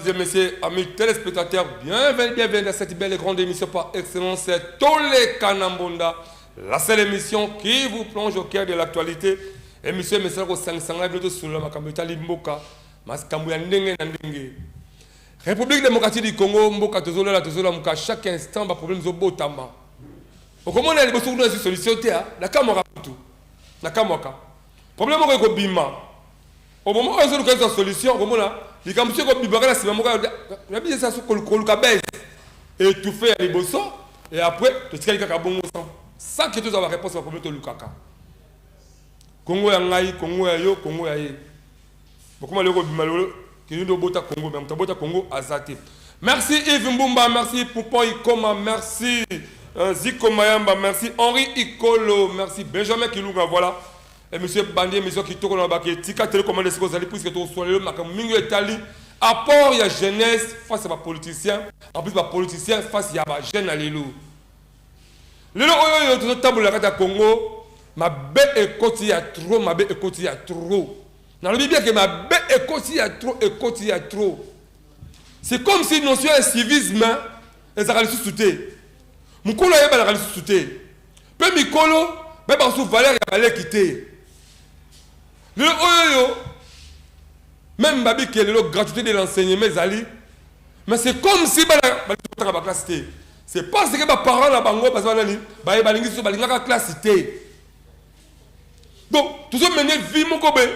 Mesdames et messieurs, amis téléspectateurs, bienvenue, bienvenue dans cette belle et grande émission par excellence, Toleka na Mbonda, la seule émission qui vous plonge au cœur de l'actualité. Émission mesala kosangisanga bino tosolola makambo etali mboka, makambo ya ndenge na ndenge. République démocratique du Congo, mboka tozolala tozolamuka, chaque instant baproblème ezobotama. Okomona liboso kuna ezi solution te. Nakamwaka kutu, nakamwaka. Problème moko ekobima au moment oyo ezoluka ezwa solution, okomona likambo soki ekobimaka na nsima moko na biso, eza koluka base étouffe ya liboso et après totikali kaka bongo sans que tozwa baréponse baproblème tolukaka. Kongo ya ngai, Kongo ya yo, Kongo ya ye, bokoma lelo kobima lelo kende nde obota Kongo, mais moto abota Kongo aza te. Merci Yves Mbumba, merci Poupon Ikoma, merci Ziko Mayamba, merci Henri Ikolo, merci Benjamin Kilunga. Voilà, émission bandi, émission kitoko na baki tika télécommande esika ozali, puisque tokosola lelo makambo mingi etali apport ya jeunesse face ya bapoliticien, en plus bapoliticien face ya bajeune na lelo. Lelo oyo oyo tozotambola kati ya Congo, mabe ekoti ya trop, mabe ekoti ya trop. Nalobi bien ke mabe ekoti ya trop, ekoti ya trop. C'est comme si notion ya civisme ezalaka lisusu te, mokolo ayebanaka lisusu te, mpe mikolo bayebaka su valeur ya baleki te. Lelo oyo oyo même babike lelo gratuité de l'enseignement ezali, mais c'est comme si bana balingi baklasse te. C'est parce que baparent na bango baza banani, baye balingi so balingaka classe te. Donc tozomene vie moko be,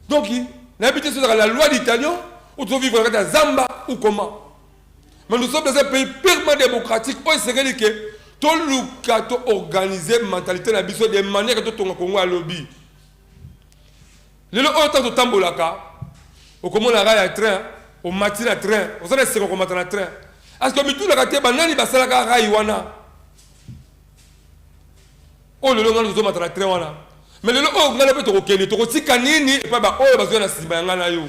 donc nayebi te so ezalaka la loi du talion ou tozovivre na kati ya zamba ou comment. Mais nous sommes dans un pays purement démocratique oyo esengeli ke toluka toorganiser mentalité na biso de manière ke totonga Kongo. Alobi lelo oyo, ntango totambolaka, okomona rail ya train, omati na train, oza na esengo komata na train. Parce que mitulaka te banani basalaka rail wana oyo lelo ngana tozomata na train wana. Mais lelo oyo ngana mpe tokokende, tokotika nini epai baoyo bazwa na nsima ya ngai na yo?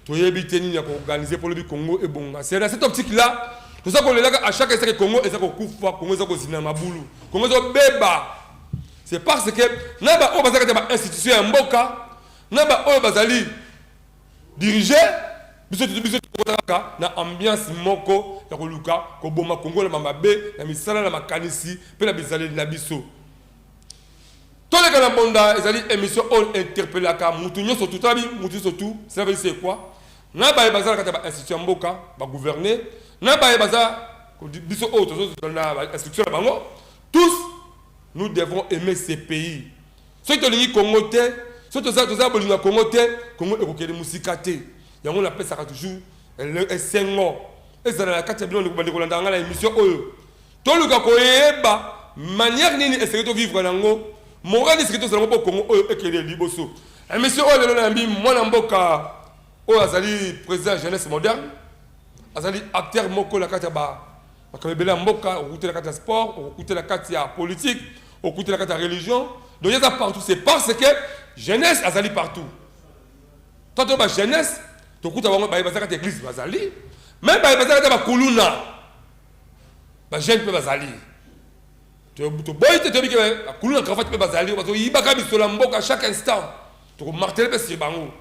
Toyebi te nini ya koorganiser mpo lobi Congo ebonga. C'est dans cette optique là toza kolelaka à chaque instant que Congo eza kokufa, Congo eza kozina mabulu, Congo ezobeba. C'est parce que na baoyo baza kati ya bainstitution ya mboka, na baoyo bazali dirige biso, biso tokota kaka na ambiance moko ya koluka koboma Kongo na mabe na misala, na makanisi mpe na bizaleli na biso. Toleka na Mbonda ezali émission oyo interpellaka mutu nyonso tu. Tala, mutu nyonso tu, cela veut dire c'est quoi? Na baye baza na kati ya bainstitution ya mboka, bagouverne, na baye baza biso oyo tozozala na bainstruction na bango, tous nous devons aimer ces pays. Soki tolingi Congo te, soki toza bolingo ya Congo te, Congo ekokende mosika te. Yango napesaka toujours esengo ezala na kati ya bino bandeko kolanda ngai na émission oyo. Toluka koyeba manière nini esengeli tovivre nango, morale esengeli tozala yango mpo Congo oyo ekende liboso. Émission oyo lelo nayambi mwana mboka oyo azali président Jeunesse Moderne, azali acteur moko na kati ya makambo ebele ya mboka. Okutela kati ya sport, okutela kati ya politique, okutela kati ya religion, donc eza partout. C'est parce que jeunesse azali partout. Tanto ba jeunesse tokuta bango, baye baza kati ya église bazali, même baye baza kati ya bakuluna, bajeune mpe bazali. Toboyi te, toyebi ke bakuluna cravate mpe bazali, bazoyibaka biso na mboka chaque instant. Tokomarteler mpe sur bango.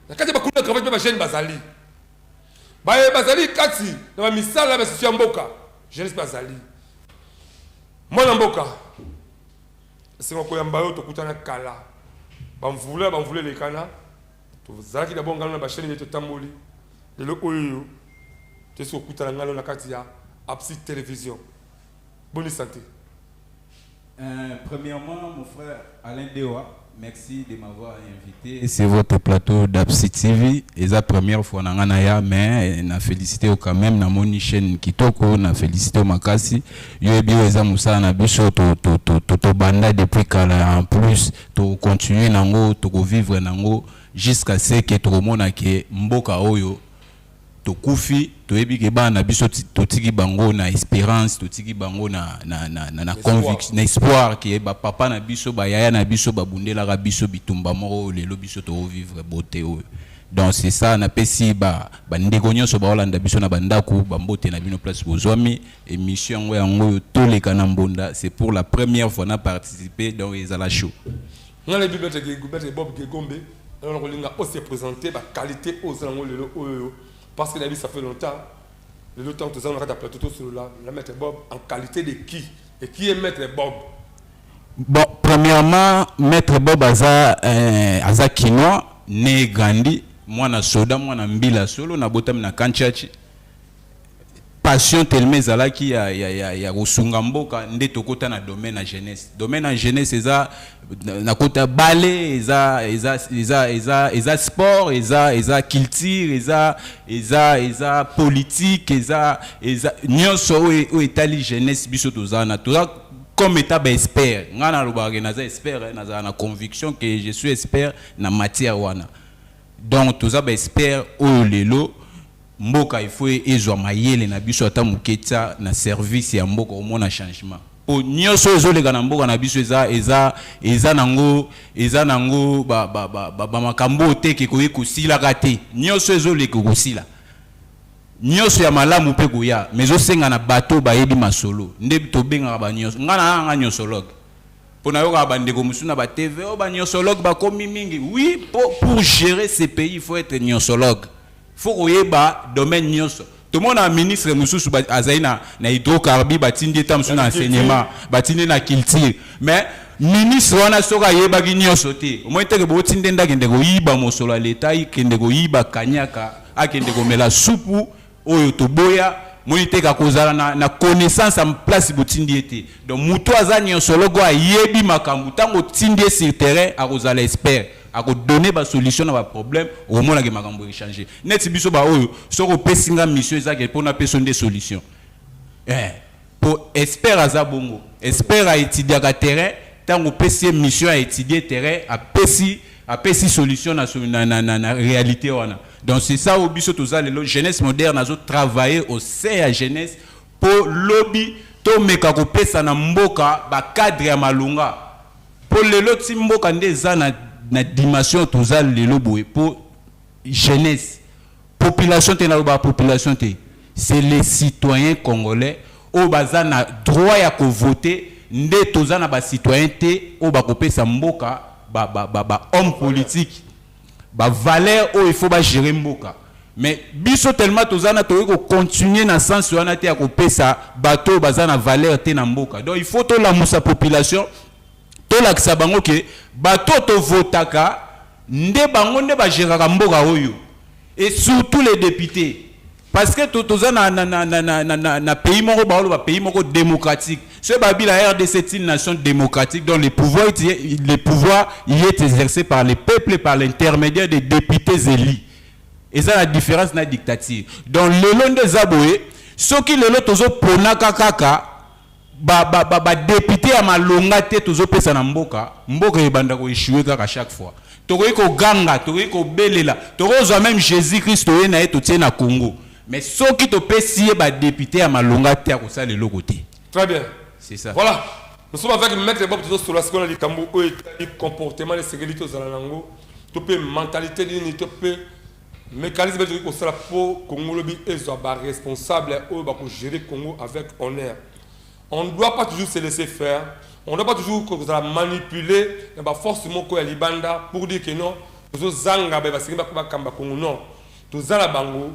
Na kati ya bakuluna cravate mpe bajeune bazali, baye bazali kati na bamisala ya basisi ya mboka, jeunesse mpe azali. Mwana mboka, esengo koyamba yo. Tokutana kala, bamvula bamvula elekana, tozalaki d'abord ngano na bachaîne nde totamboli. Lelo oyo toyesi kokutana ngano na kati ya Apsi Télévision. Boni santé? Premièrement, mon frère Alain Dewa, merci de m'avoir invité. C'est votre plateau d'Apsi TV. Et la première fois na ya, mais na félicité quand même na moni chaîne kitoko, na félicité makasi. Yo ebi eza musala na biso to to to to, to banda depuis kala, en plus to continuer nango, to vivre nango jusqu'à ce que to mona ke mboka oyo tokufi, toyebi ke bana na biso totiki bango na espérance, totiki bango na conviction, na espoir ke bapapa na biso, bayaya na biso babundelaka biso bitumba moko oyo lelo biso tovivre beauté oyo. Donc c'est ça. Napesi bandeko nyonso baolanda biso na bandako bambote na bino place bozwami. Émission yango oyo Toleka na Mbonda, c'est pour la première fois na participer, donc ezala chaud. Nga nayebi maître Bob Gegombe. Alors nakolinga o se présenter, ba qualité oyo oza nango lelo oyo, parce que nayebi, ça fait longtemps. Lelo ntango toza na kati ya plateau, tosolola na Maître Bob en qualité de qui et qui est Maître Bob? Bon, premièrement, Maître Bob aza Kinois, né, grandi, mwana soda, mwana mbila solo. Nabotami na Kanchachi. Passion tellement ezalaki ya kosunga mboka nde tokota na domaine ya jeunesse. Domaine ya jeunesse eza nakota bale, eza sport, eza culture, eza politique, eza nyonso oyo etali jeunesse. Biso toza na toza comme état baexpert. Ngai nalobaka ke naza expert, nazala na conviction que je suis expert na matière wana. Donc toza baexpert oyo lelo mboka il faut ezwa mayele na biso ata moke, tia na service ya mboka, omona changement. Po nyonso oyo ezoleka na mboka na biso eza nango bamakambo oyo te ke koye kosilaka te. Nyonso ezoleka kosila, nyonso ya malamu mpe koya, mais ezosenga na bato bayebi masolo nde tobengaka banyonso. Ngai na nga nyonsologue, mpo nayokaka bandeko mosusu na batv oyo banyonsologue bakomi mingi. Oui, pour gérer ce pays, il faut être nyonsologue, faut koyeba domaine nyonso. Tomona ministre mosusu azali na hydrocarbure, batindi ye ta mosusu na enseignement, batindi ye na culture, mais ministre wana soki ayebaki nyonso te, omoni teke botindi nde akende koyiba mosolo ya leta, akende koyiba kanyaka, akende komela supu oyo toboya. Moni te akozala na connaissance en place botindi ye te. Donc moto aza nyonsologue, ayebi makambo, ntango otindi ye sur terrain, akozala expert, akodonner basolution na baproblème, okomonake makambo echange. Neti biso baoyo, soki opesi nga mission, ezake mpo napesa nde solution. Po expert aza bongo, expert aétudiaka terrain. Ntango opesi ye mission, aétudie terrain, apesi solution na réalité wana. Donc c'est ça oyo biso toza lelo. Jeunesse moderne azotravailler au sein ya jeunesse mpo lobi tomeka kopesa na mboka bacadre ya malonga. Mpo lelo ti mboka nde eza na dimension toza lelo boye, mpo jeunesse, population te, naloba population te, c'est les citoyens congolais oyo baza na droit ya kovote. Nde toza na bacitoyen te oyo bakopesa mboka ba homme politique bavaleur oyo il faut bagérer mboka. Mais biso tellement toza na, tokoki kocontinue na sens wana te ya kopesa bato oyo baza na valeur te na mboka. Donc il faut tolamusa population, tolakisa bango ke bato tovotaka nde bango nde bagéraka mboka oyo, et surtout les députés, parce que toza na pays moko, baoloba pays moko démocratique. Soki babi la RDC est une nation démocratique, donc le pouvoir y est exercé par le peuple par l'intermédiaire des députés élus. Eza la différence na dictature. Donc lelo nde eza boye, soki lelo tozoponaka kaka badéputé ya malonga te tozopesa na mboka, mboka ebanda koéchouer kaka chaque fois. Tokoki koganga, tokoki kobelela, tokozwa même Jésus Christ oye na ye totie na Congo, mais soki topesi ye badéputé ya malonga te, akosala eloko te. Très bien. C'est ça. Voilà, nous sommes avec Maître Bob. Tozosolola sikoyo na likambo oyo etali comportement esengeli tozala nango, to mpe mentalité nini, to mpe mécanisme tokoki kosala mpo Congo lobi ezwa baresponsable oyo bakogérer Congo avec honneur. On ne doit pas toujours se laisser faire, on ne doit pas toujours kozala manipuler na baforce moko ya libanda pour dire que non, tozozanga baye basengi bakamba Congo. Non, toza na bango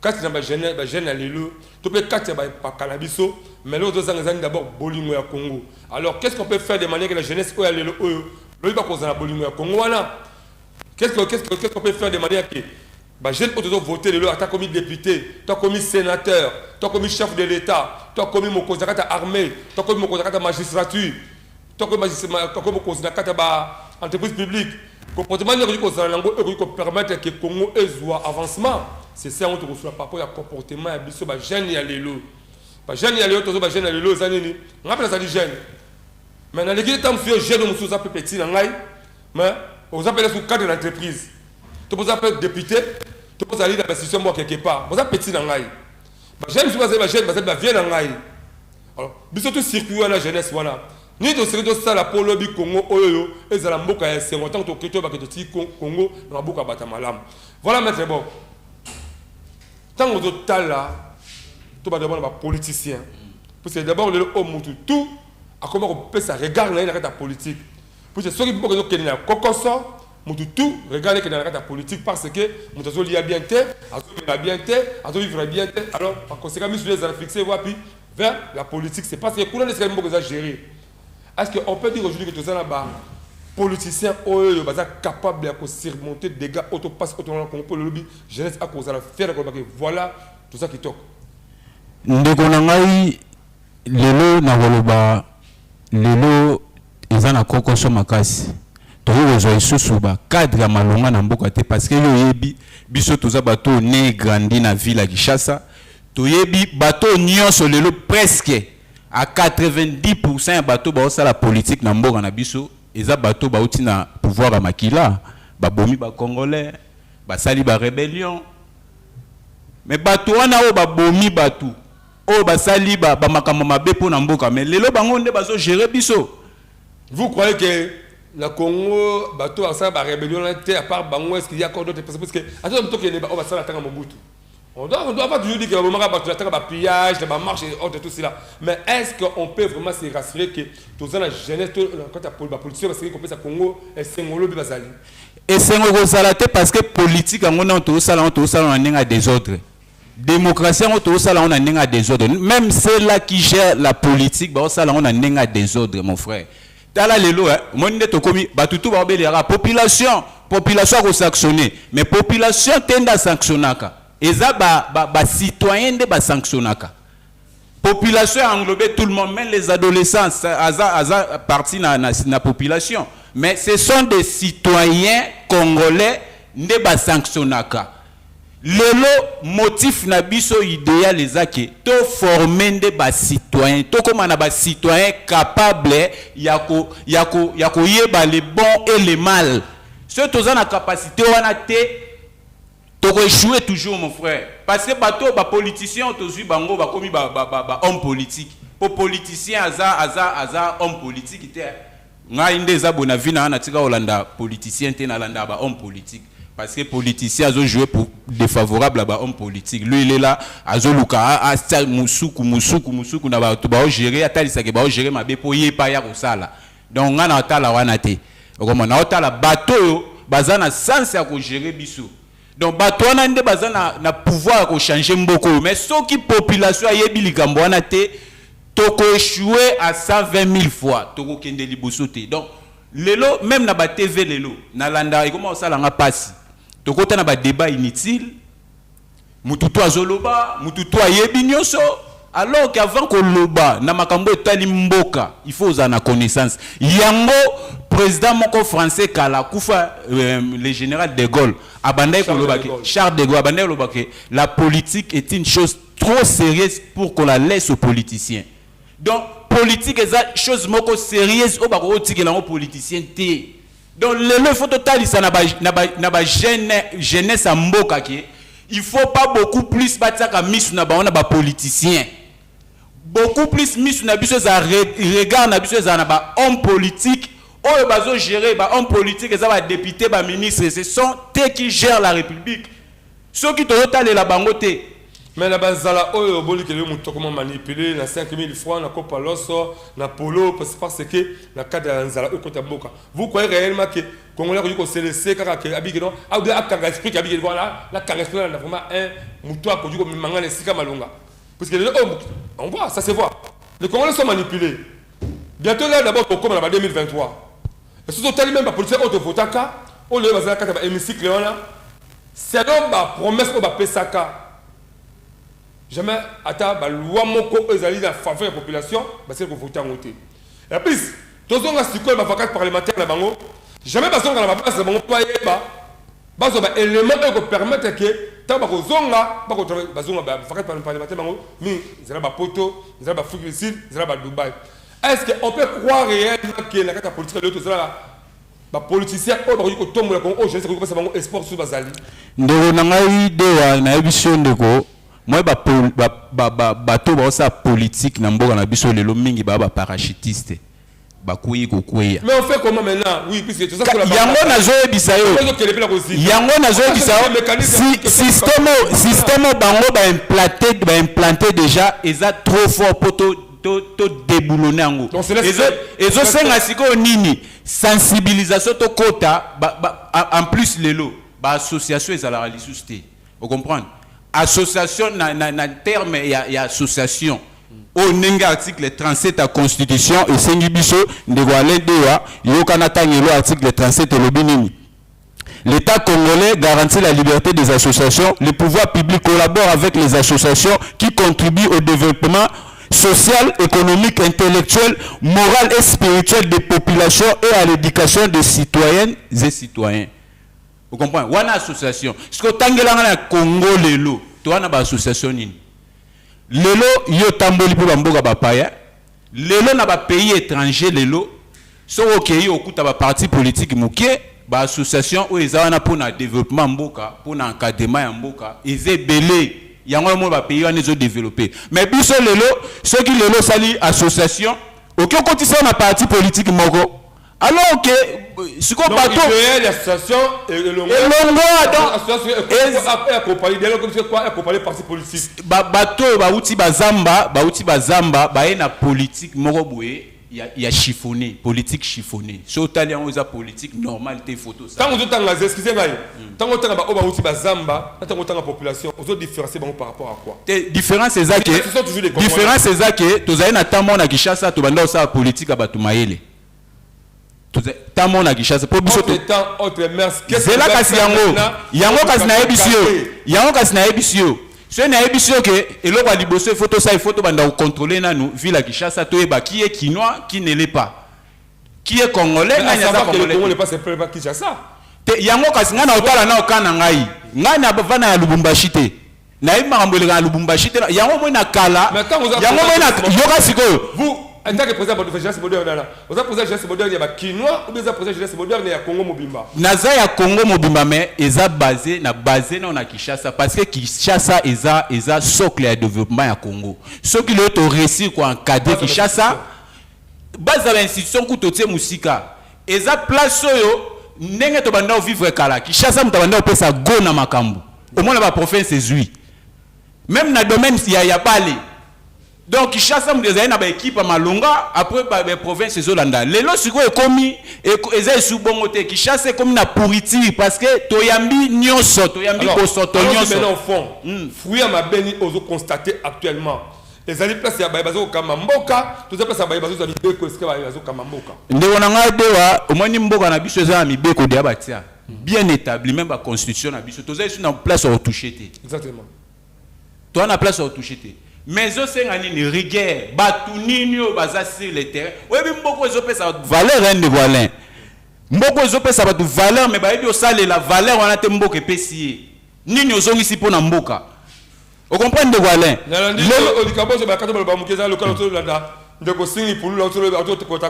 kati na bajeune ya lelo to mpe kati ya bapaka na biso. Mais lelo tozanga ezali d'abord bolingo ya Congo. Alors qu'est ce qu'on peut faire de manière que la jeunesse oyo ya lelo oyo lobi bakozala na bolingo ya Congo wana? Qu'est-ce qu'on peut faire de manière que bajeune oyo tozovote lelo, ata komi député, to akomi sénateur, to akomi chef de l'État, to akomi mokonzi na kati ya armée, to akomi mokonzi na kati ya magistrature, to akomi mokonzi na kati ya baentreprise publique, comportement nini ekoki kozala nango ekoki kopermettre ke Congo ezwa avancement? C'est ça yango tokosula par rapport ya comportement ya biso bajeune ya lelo. Bajeune ya lelo, tozo bajeune ya lelo eza nini? Ngai mpe nazali jeune, mais naleki ntango mosusu yo jeune mosusu oza mpe petit na ngai, mais oza mpe sous cadre d'entreprise, to boza mpe député, to bozali na bainstitution moko quelque part, boza petit na ngai. Bajeune mosusu bazali bajeune, bazali bavieux na ngai. Alors biso to circuit wana, jeunesse wana, nini tosengeli tosala mpo lobi Congo oyo ezala mboka ya esengo, ntango tokei toyebake totiki Congo na maboko ya bato ya malamu? Voilà, Maître Bob, ntango totala to bato na bapoliticien, parce que d'abord lelo oyo mutu tout akoma kopesa regard na ye na kati ya politique, puisque soki mboka ezokende na kokoso, Motu tout regarde ekende na kati ya politique, parce que moto azolia bien te, azomela bien te, azovivre bien te. Alors par conséquent, miso ezala fixe wapi? Vers la politique. C'est parce que kuna nde esika mboka eza géré. Est ce que on peut dire aujourd'hui que toza na ba politicien oyo baza capable ya kosurmonter dégâts oyo topasi oyo tongana Kongo, mpo lolobi jeunesse akozala fière koloba ke voilà, toza kitoko? Ndeko na ngai, lelo nakoloba, lelo eza na kokoso makasi. Tokoki kozwa lisusu bacadre ya malonga na mboka te, parce que yo oyebi, biso toza bato oyo né grandi na ville ya Kinshasa. Toyebi bato oyo nyonso lelo, presque à 90 % ya bato baosala politique na mboka na biso eza bato bauti na pouvoir ya makila, babomi bacongolais, basali barébellion. Mais bato wana oyo babomi bato, oyo basali bamakambo mabe mpo na mboka, mais lelo bango nde bazogérer biso. Vous croyez que na Congo bato basala barébellion na te, à part bango, est-ce qu'il y a encore d'autres personnes? Parce que ata tokende oyo basala ntanga Mobutu, on doit pas toujours dire que babomaka bato na ntanga bapillage, na bamarche et autres, tout cela. Mais est-ce qu'on peut vraiment se rassurer que toza na jeunesse to na kati ya bapoliticien basengi kopesa Congo esengo lobi bazali? Esengo ekozala te, parce que politique yango nano tozosala yango, tozosala na ndenge ya désordre. Démocratie yango tozosala yango na ndenge ya désordre. Même ceux-là qui gèrent la politique baosala yango na ndenge ya désordre. Mon frère, tala lelo, eh, omoni nde tokomi, bato tu baobelelaka population, population akosanctionne. Mais population te nde asanctionnaka, eza bacitoyen nde basanctionnaka. Population a englobé tout le monde, même les adolescents, aza partie na population. Mais ce sont des citoyens congolais nde basanctionnaka. Lelo motif na biso idéal eza ke toforme nde bacitoyen, tokóma na bacitoyen capable ya koyeba le bon et le mal. Soki toza na capacité wana te, tokoéchouer toujours, mon frère, parce que bato bapoliticien oyo tozwi bango, bakomi ba homme politique. Po politicien aza homme politique te. Ngai nde eza boye na vie na nga, natika kolanda politicien te, nalandaka bahomme politique, parce que politicien azojouer pour défavorable à bahomme politique. Lui, il est là, azoluka atia musuku musuku musuku na bato baogérer, atalisaki baogérer mabe mpo ye pa ya kosala. Donc ngai na otala wana te. Okomona otala bato oyo baza na sens ya kogérer biso. Donc bato wana nde baza na pouvoir ya kochange mboka oyo. Mais soki population ayebi likambo wana te, tokoéchouer à 120 000 fois, tokokende liboso te. Donc lelo, même na batv lelo nalanda, ekoma kosalanga mpasi. Tokota na badébat inutile, mutu to azoloba, mutu to ayebi nyonso, alors qu'avant koloba na makambo etali mboka, il faut ozala na connaissance yango. Président moko français kala akufa, le général de Gaulle, abandaki Charles koloba de ke Gaulle. Charles de Gaulle abandaki koloba ke la politique est une chose trop sérieuse pour qu'on la laisse aux politiciens. Donc politique eza chose moko sérieuse oyo bakoki kotikela yango politicien te. Donc lelo il faut totalisa na ba jeunesse ya mboka ke il faut pas beaucoup plus batiaka misu na bango na bapoliticien. Beaucoup plus misu na biso eza, regard na biso ezala na bahomme politique oyo bazogérer. Bahomme politique eza badéputé, baministre. Ce sont eux qui gèrent la République. Soki tozotalela bango te. Mais na banzala oyo obolikeli yo, moto akoma manipulé na 5000 francs, na kopa loso, na polo, parce que na cadre ya nzala oyo ekota mboka, vous croyez réellement que Congolais akoki koselese kaka ke abiki non, aobi akanga esprit ke abiki voilà, nakanga esprit na vraiment un moto akoki komemanga na esika malonga? Parce que lelo oyo, on voit, ça se voit, les Congolais sont manipulés. Bientôt là, d'abord tokóma na ba 2023, et soki otali même bapoliticien oyo tovotaka, oyo lelo bazala kati ya bahémicycle wana, selon bapromesse oyo bapesaka, jamais ata baloi moko oyo ezali na faveur ya population basili kovote yango te. Et plus tozonga sikoyo, bavacance parlementaire na bango, jamais bazonga na babase na bango mpo bayeba, bazwa baélément oyo kopermettre ke ntango bakozonga, bazonga bavacance parlementaire bango mingi ezala bapoto, ezala baAfrique du Sud, ezala baDubai. Est ce que on peut croire réellement ke na kati ya politique lelo tozala bapoliticien oyo bakoki kotombola Kongo, oyo jeunesse ekoki kopesa bango espoir soki bazali? Ndeko na ngai Dewa, nayebi so ndeko moi, bato baosala politique na mboka na biso lelo mingi baa baparachutiste, bakwei kokweya. Mais on fait comment maintenant? Oui, puisque toza Yango nazoyebisa yo, yango nazoyebisa yo, système bango baimplanté déjà eza trop fort po to to déboulonner yango. Ezosenga sikoyo nini? Sensibilisation. Tokota en plus lelo baassociation ezalaka lisusu te. Ocomprendre? Association na terme ya association oyo, ndenge article 37 ya Constitution esengi biso. Ndeko Alain Dewa, yokana ntango elo article 37 elobi nini? L'État congolais garantit la liberté des associations. Le pouvoir public collabore avec les associations qui contribuent au développement social, économique, intellectuel, moral et spirituel des populations et à l'éducation des citoyennes et citoyens. Vous comprenez? Wana association. Ce que tangelanga na Congo lelo, to wana ba association nini? Lelo yo tamboli pe ba mboka bapaya. Lelo na ba pays étrangers, lelo soki okei, okuta ba parti politique moke. Baassociation oyo eza wana mpona développement mboka, mpona encadrement ya mboka, eza ebele. Yango wana mona bapays wana ezodéveloppe. Mais biso lelo, soki lelo osali association, oki okotisa na parti politique moko, alors que sikoyo bato association elongwa. Donc parti politique. Bato oyo bauti bazamba, bauti bazamba, baye na politique moko boye ya chiffonné, politique chiffonné. So otali yango, eza politique normale te. Photo. Ntango ozotanga, excuse ngai, ntango otanga baoyo bauti bazamba na ntango otanga population, ozodifférencier bango par rapport à quoi? Te, différence eza ke, différence eza ke tozali na ntango na Kinshasa, tobanda kosala politique ya bato mayele ntango na Kinshasa, mpo biso zela. Kasi yango kasi nayebisi yo, yango kasi nayebisi yo, soki nayebisi yo ke eloko ya liboso ifo tosala, ifo tobanda kocontrôler nanu ville ya Kinshasa, toyeba qui est Kinois, qui ne l'est pas, qui est Congolais, nani aza Congolais. Te, yango kasi ngai na otala na oka na ngai, ngai na vana ya Lubumbashi te, nayebi makambo eleka na Lubumbashi te. Yango moi na kala, yango moi na yoka sikoyo. En tant que président de jeunesse moderne, oza président jeunesse moderne ya Bakinois ou bien eza président jeunesse moderne ya Congo mobimba? Naza ya Congo mobimba, mais eza basé na basé na Kinshasa, parce que Kinshasa eza socle ya développement ya Congo. Soki lelo toréussir koencadrer Kinshasa, baza bainstitution kutu otie mosika, eza place oyo ndenge tobanda kovivre kala. Kinshasa, moto abanda kopesa go na makambo, omona baprovince ezwi même na domaine ya bale. Donc Kinshasa moto ezali na baéquipe ya malonga, après baprovince ezolanda. Lelo sikoyo ekomi eza esu bongo te. Kinshasa ekomi na pourriture parce que toyambi nyonso, toyambi bosoto nyonso. Maintenant, au fond, fruit ya mabeni ozoconstate actuellement, ezali place ya baye bazokamba mboka, toza place ya baye bazozwa mibeko esika baye bazokamba mboka? Ndeko na ngai Dewa, omoni mboka na biso eza na mibeko deya batia bien établi, même baconstitution na biso. Toza esu na place ya kotouche te. Toza na place ya kotouche te, mais ezosenga nini? Rigueur. Bato nini oyo baza sur le terrain? Oyebi mboka ezopesa bato valeur ya ndeko Alain, mboka ezopesa bato valeur, mais bayebi osalela valeur wana te. Mboka epesi ye nini? Ozongisi mpo na mboka? Ocomprendre, ndeko Alain? Nalandi likambo oyo bakata baloba moke. Eza lokala tolanda ndeko Singi Pululu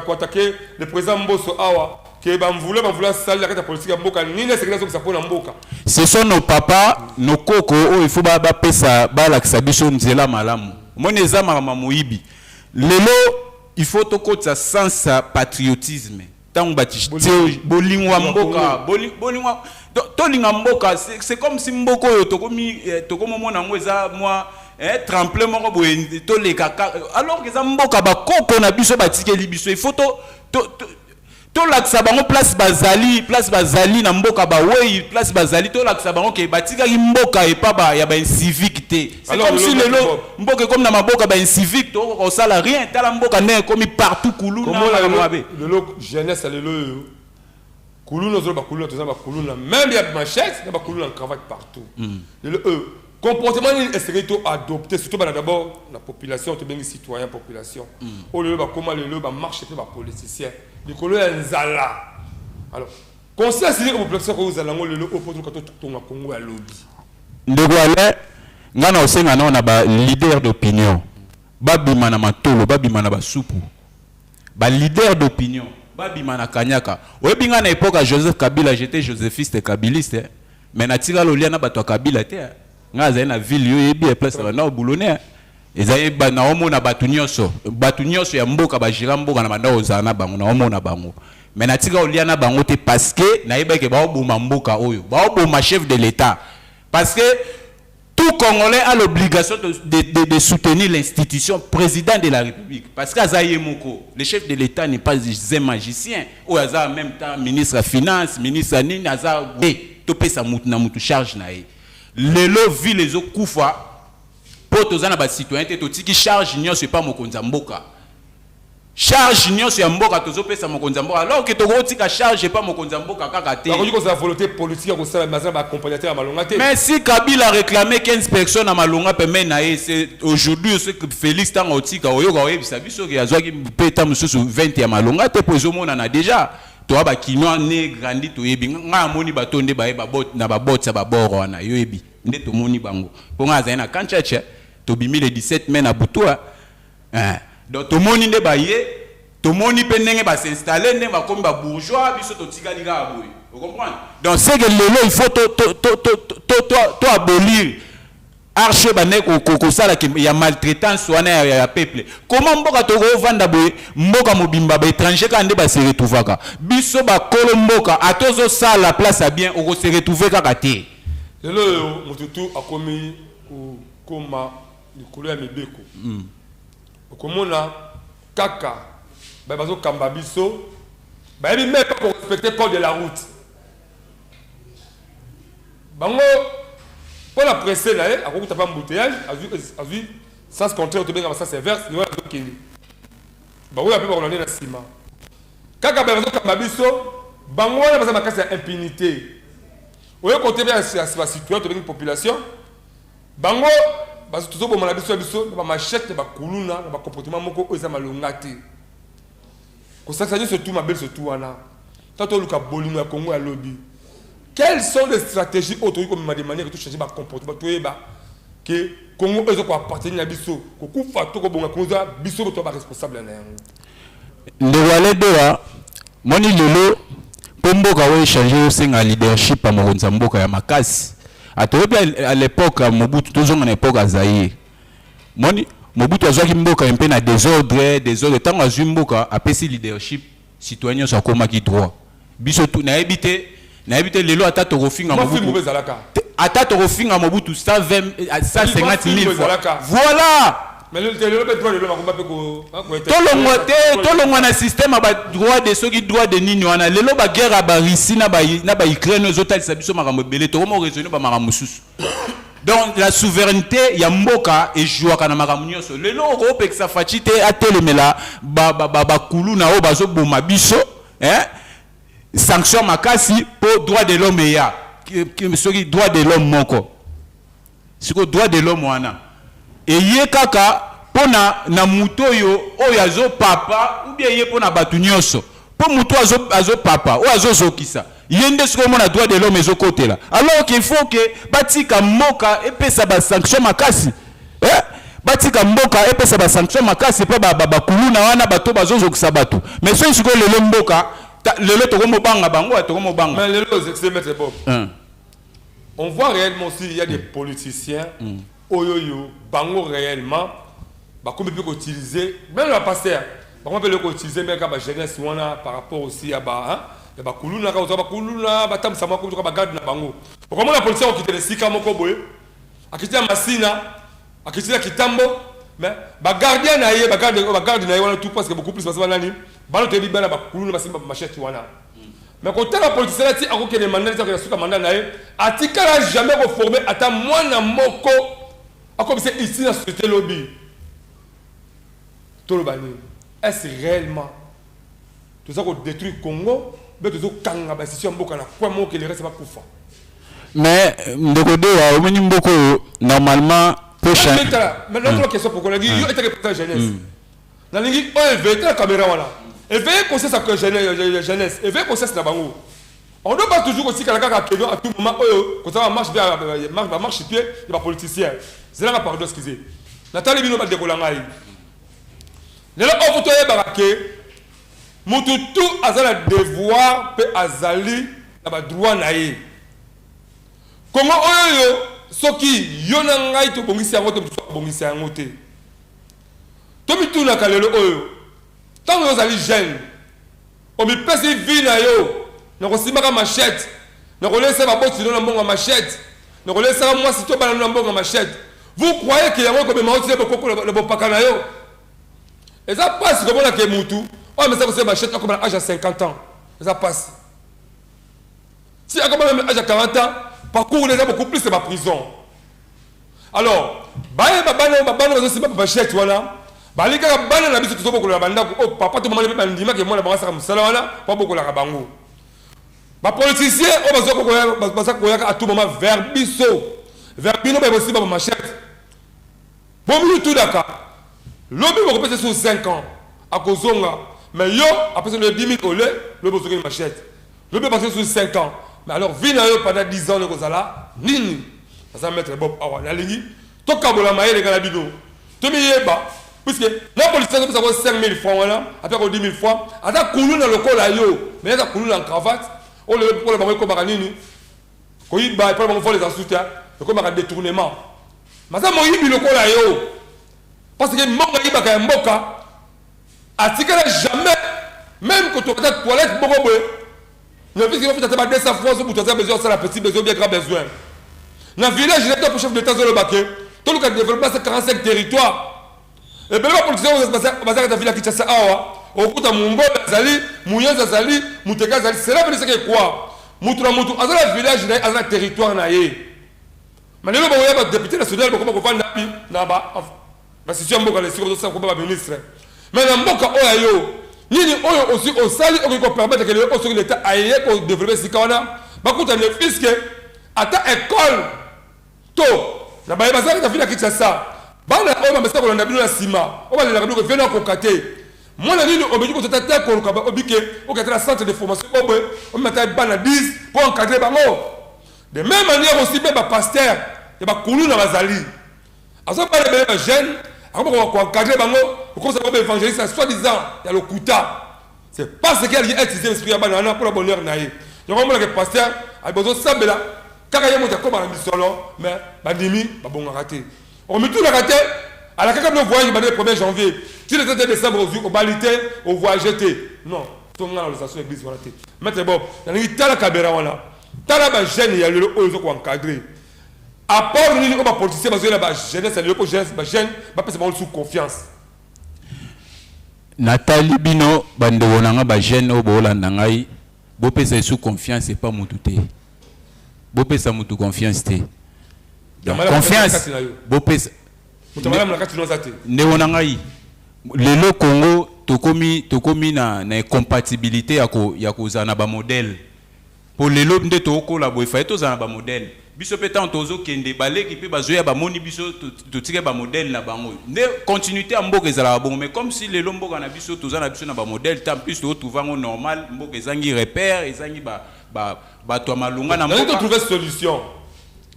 koattaquer le président Mboso awa ke bamvula bamvula asali na kati ya politike ya mboka. Nini esekeli azokisa mpo na mboka? Ce sont nos papas, nos koko oyo il faut bapesa, balakisa biso nzela malamu. Omoni, eza makambo ya moyibi. Lelo il faut tokotisa sens ya patriotisme. Ntango bati bolingo ya mboka, bolingo, tolinga mboka. C'est comme si mboka oyo tokomi, tokomomona yango eza mwa tremplin moko boye toleka, alors que eza mboka bakoko na biso batikeli biso. Il faut to tolakisa bango place bazali, place bazali na mboka bawei, place bazali, tolakisa bango ke batikaki mboka epa ya baincivique te. C'est comme si lelo mboka ekomi na maboka baincivique, tokoka kosala rien. Tala mboka ndenge ekomi partout, kuluna, makambo mabe. Lelo jeunesse ya lelo oyo, kuluna, ozoloba kuluna, toza bakuluna même ya machette na bakuluna na cravate partout. Lelo oyo, comportement nini esengeli to adopter, surtout bana d'abord na population tobengi citoyen, population oyo lelo bakóma lelo bamarche mpe bapoliticien likolo ya nzala? Alors conscience nini population kozala yango lelo oyo mpo toluka totonga Kongo ya lobi? Ndeko Alain, ngai na osenga nao na baleader d'opinion babima na matolo, babima na basupu. Baleader d'opinion babima na kanyaka. Oyebi, ngai na époque ya Joseph Kabila, j'étais josephiste, kabiliste, mais natikala olia na bato ya Kabila te. Ngai azali na ville, yo oyebi place na banda obulone, ezali naomona bato nyonso, bato nyonso ya mboka bagéra mboka na banda kozala na bango, naomona bango, mais natika olia na bango te, parce que nayebaki baoboma mboka oyo, baoboma chef de l'État, parce que tout Tout Congolais a l'obligation de soutenir l'institution président de la République. Parce qu'aza ye moko, le chef de l'État n'est pas un magicien. Ou aza en même temps ministre des Finances, ministre nini, aza topesa mutu na mutu charge na ye. Lelo ville ezokufa mpo toza na bacitoyen te. Totiki charge nyonso epa mokonzi ya mboka. Charge nyonso ya mboka tozopesa mokonzi ya mboka, alors que tokotika charge epa mokonzi ya mboka kaka te. Bakoki kozala volonté politique ya kosala, mais aza na baaccompagnateur ya malonga te. Mais si Kabila réclamait 15 personnes à malonga pembeni na ye, c'est aujourd'hui ce que Félix, ntango otika oyoka oyebisa biso ke azwaki mpe ta mosusu 20 ya malonga te, mpo ezomonana déjà. Toa bakinois né grandi, toyebi. Ngai amoni bato nde baye na babot ya babord wana, yoyebi nde tomoni bango, mpo ngai azali na Kanchacha. Tobimi le 17 mai na butu. Donc tomoni nde baye, tomoni mpe ndenge bas'installe, ndenge bakomi babourgeois, biso totikali kaka boye. Ocomprendre? Donc c'est que lelo il faut to abolir arche bande kosala ya maltraitance wana ya peuple. Comment mboka tokovanda boye, mboka mobimba baétranger kaka nde base retrouvaka, biso bakolo mboka ata ozosala place ya bien, okose retrouve kaka te? Lelo oyo motu tu akomi kokoma likolo ya mibeko. Okomona kaka baye bazokamba biso bayebi même pas korespecte code de la route. Bango mpo na presse na ye, akokuta mpa embouteillage, azwi sens contraire, tobenga sens inverse. Niwana azokende, baoyo mpe bakolanda na nsima. Kaka baye bazokamba biso, bango wana baza makasi ya impunité. Oyo kote mpe ya bacitoyen, tobengi population, bango tozoboma na biso ya biso na bamachete, na bakuluna, na bacomportement moko oyo eza malonga te. Kosakisa nyonso tu mabe surtout wana ta toluka bolingo ya Kongo ya lobi. Quelles sont les stratégies oyo tokoki komema de manière que tochange bacomportement, toyeba ke Congo oyo eza koappartenir na biso, kokufa to kobonga Congo eza biso to baresponsable na yango? Ndeko Aledoa, moni lelo mpo mboka oyo echange, osenga leadership ya mokonzi ya mboka ya makasi. Atoyebi à l'époque ya Mobutu, tozonga na époque ya Zaïre. Moni Mobutu azwaki mboka mpe na désordre, désordre. Ntango azwi mboka, apesi leadership, citoyen nyonso akomaki droit. Biso tu nayebi te, nayebi te lelo ata tokofinga Mobutu, ata tokofinga Mobutu 120, 150 000 fois, voilà. Tolongwa te, tolongwa na système ya badroit de soki droit de nini wana. Lelo baguerre ya baRussie na baUkraine ezotalisa biso makambo ebele. Tokoma raisonne bamakambo mosusu. Donc la souveraineté ya mboka ejouaka na makambo nyonso. Lelo okopekisa Fatshi te atelemela bakulu na oyo bazoboma biso, hein? Sanction makasi mpo droit de l'homme eya. Soki droit de l'homme moko sikoyo, droit de l'homme wana eye kaka mpona na motu oyo oyo azopapa, ou bien ye mpo na bato nyonso? Mpo motu azopapa oyo azozokisa ye nde sikoyo omona droit de l'homme ezokotela, alors qu'il faut ke batika mboka epesa basanction makasi, eh? Batika mboka epesa basanction makasi mpo bakuluna wana, bato bazozokisa bato. Mais soki sikoyo lelo mboka lelo tokomobanga bango, tokomobanga. Mais lelo, c'est maître Bob, on voit réellement aussi, il y a des politiciens oyo yo bango réellement bakomi mpe koutiliser même la pasteur, bakomi mpe koutiliser même kaka bajeunesse wana par rapport aussi ya ba ya bakuluna, kaka kozwa bakuluna batambwisa moko toka bagarde na bango. Okomona politicien okitela esika moko boye, akiti ya Masina, akiti ya Kitambo, mais bagardien na ye, bagarde na ye wana tout parce que beaucoup plus baza banani? Bana toyebi, bana bakuluna basimba bamachete wana. Mais kotala politicien ati akokende mandat ti akokende suka mandat na ye, atikala jamais koforme ata mwana moko akomisa ici na société. Lobi toloba nini? Est-ce réellement toza kodétruire Congo mpe tozokanga bainstitution ya mboka na coin moko ke le reste bakufa? Mais ndeko Dewa, omoni mboka oyo normalement po Maintenant, la question, pourquoi nalingi yo etake président jeunesse, nalingi oyo éveille la caméra wana, éveille conscience ya jeunesse, éveille conscience na bango. On doit pas toujours kotikala kaka keno à tout moment oyo kozala marche bamarche pied ya bapoliticien. Zelanga, pardon, excusez, natali bino bandeko na ngai. Lelo oyo faut toyebaka ke mutu tu aza na devoir mpe azali na badroit na ye. Kongo oyo, soki yo na ngai tobongisi yango te, mosusu abongisi yango te. Tomitunaka lelo oyo, ntango yo ozali jeune, omipesi vie na yo na kosimbaka machete, na kolesa baboti no na mbongo ya machete. Nakolesaka mwasi to bana na mbongo machette. Vous croyez que yango ekomema yo tina bokoko na bopaka na yo? Eza pasi komona ke mutu oyo amesa kosala machette akoma na age ya 50 ans. Eza pasi. Si akoma même age ya 40 ans, parcours eza beaucoup plus ba prison. Alors, bayeba bana bana bazosimba machette wana, bali kaka bana na biso tozobokola na bandako oyo papa to mama mpe bandimaki mwana bango asaka mosala wana mpo abokolaka bango. Bapoliticien oyo baza koyaka à tout moment vers biso, vers bino, baye bosimba bamachette, bomilutudaka lobi bokopesa so 5 ans akozonga, mais yo apesa no 10 000 ole, lobi ozongeli machette, lobi apesa so 5 ans, mais alors vie na yo pendant 10 ans ekozala nini? Naza maître Bob awa, nalingi tokabola mayele kala bino, tomiyeba, puisque na politicien azopesa ko 5 000 francs wana, apesa ko 10 000 francs, aza kuluna lokola yo, mais aza kuluna en cravate. Oyo lelo mpona bango ekomaka nini? Koyiba mpona bango vol eza su te, ekomaka détournement. Maza moyibi lokola yo, parce que mbongo ayibaka ya mboka atikala jamais même kotoka ta toilette moko boye. Na puisque bafuta ata ba 200 francs, so moto aza besoin asala petit besoin, bien grand besoin na village na top. Chef d'état azoloba ke toluka développement sa 45 territoire. Ebele bapoliticien bazalaka ta ville ya Kinshasa awa, okuta mongole azali, muyenzi azali, muteka azali. Cela veut dire que quoi? Mutu na mutu aza na village na ye, aza na territoire na ye. Ma lelo bakoya badéputé national, bakoma kovanda pi na basituation ya mboka na esika ozosala koma baministre. Mais na mboka oyo ya yo, nini oyo osi osali okoki kopermettre ke lelo oyo soki leta aye kodévelopper esika wana, bakuta ne puisque ata école to na baye bazalaki na ville ya Kinshasa, bana oyo bamesaka kolanda bino na nsima, oyo balelaka bino vena koka te, mwana nini obeki kotata te koluka obike okata na centre de formation oyo omemata bana 10 mpo encadrer bango? De même manière aussi mpe bapasteur ya bakuluna bazali, aza bana ebele, bajeune, akoma koencadrer bango, okomisa bango baévangéliste soi disant ya lokuta. C'est parce que alingi utiliser esprit ya bana wana mpona bonheur na ye. Yango omonaka pasteur bozosambela kaka ye moto akóma na misolo, mais bandimi babongaka te, omitunaka te. Alakaka bino voyage bande 1er janvier ti le 31 décembre, ozwi obali te, ovoyage te. Non, tonga na organisation église wana te. Maître Bob, nalingi tala caméra wana, tala bajeune ya lelo oyo oza koencadrer. Apport nini oyo bapoliticien bazoyela bajeunesse ya lelo mpo jeunesse, bajeune bapesa bango lisusu confiance? Natali bino bandeko na nga bajeune oyo boolanda ngai, bopesa esu confiance epa mutu te, bopesa mutu confiance te. Donc, confiance bopesa moto malamu na kati no aza te. Ndeko na ngai, lelo Congo tokomi na incompatibilité ya kozala na bamodèle, mpo lelo nde tokokola boye, faye tozala na bamodèle. Biso mpe ntango tozokende, baleki mpe bazoya, bamoni biso totike bamodèle na bango, nde continuité ya mboka ezalaka bongo. Mais comme si lelo mboka na biso toza na biso na bamodèle te, en plus totrouve yango normal, mboka ezangi repère, ezangi bato ya malonga na mboka. Trouver solution.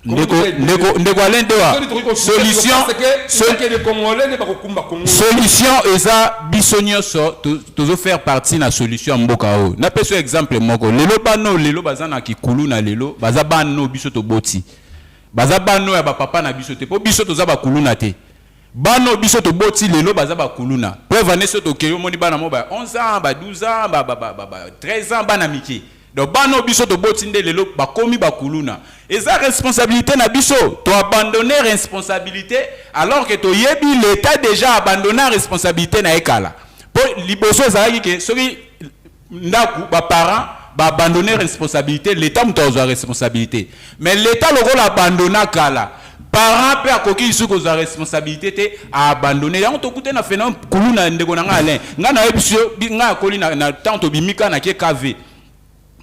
Ndeko Alain Dewa, solution solution eza biso nyonso tozofaire partie na solution ya mboka oyo. Napesa yo exemple moko. Lelo bana oyo lelo baza na kikulu na lelo, baza bana oyo biso toboti, baza bana oyo ya bapapa na biso te, mpo biso toza bakuluna te. Bana oyo biso toboti lelo baza bakuluna. Preuve ane, so tokei, omoni bana mo ba 11 ans, ba 12 ans, ba 13 ans, bana mike. Donc bana oyo biso toboti nde lelo bakomi bakuluna. Eza responsabilité na biso toabandonne responsabilité, alors que toyebi l'état déjà abandonna responsabilité na ye kala. Mpo liboso ezalaki ke soki ndako baparent baabandonne responsabilité, l'état moto azwa responsabilité. Mais l'état lokola abandonna kala, parent mpe akoki lisusu kozwa responsabilité te, aabandonne yango. Tokute na phénomène kuluna. Ndeko na ngai Alain, ngai nayebi biso, ngai akoli na ntango tobimi kaka na ke KV.